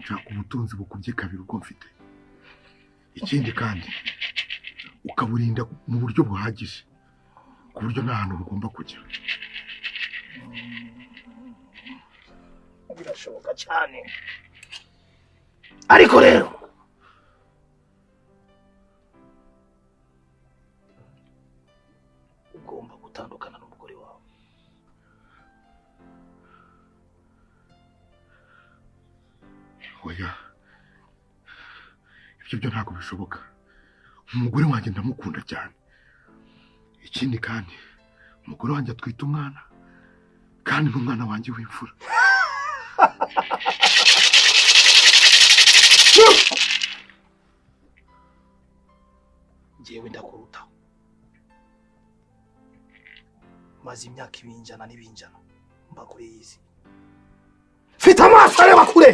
Nshaka ubutunzi bukubye kabiri ubwo mfite. Ikindi kandi ukaburinda mu buryo buhagije, ku buryo nta hantu bugomba kujya. Birashoboka cyane, ariko rero ugomba gutandukana n'umugore wawe. Oya, ibyo byo ntabwo bishoboka. Umugore wanjye ndamukunda cyane. Ikindi kandi umugore wanjye atwite umwana, kandi n'umwana wanjye w'imfura. Njyewe ndakuruta, maze imyaka ibinjana n'ibinjana mba kure y'isi, mfite amaso areba kure.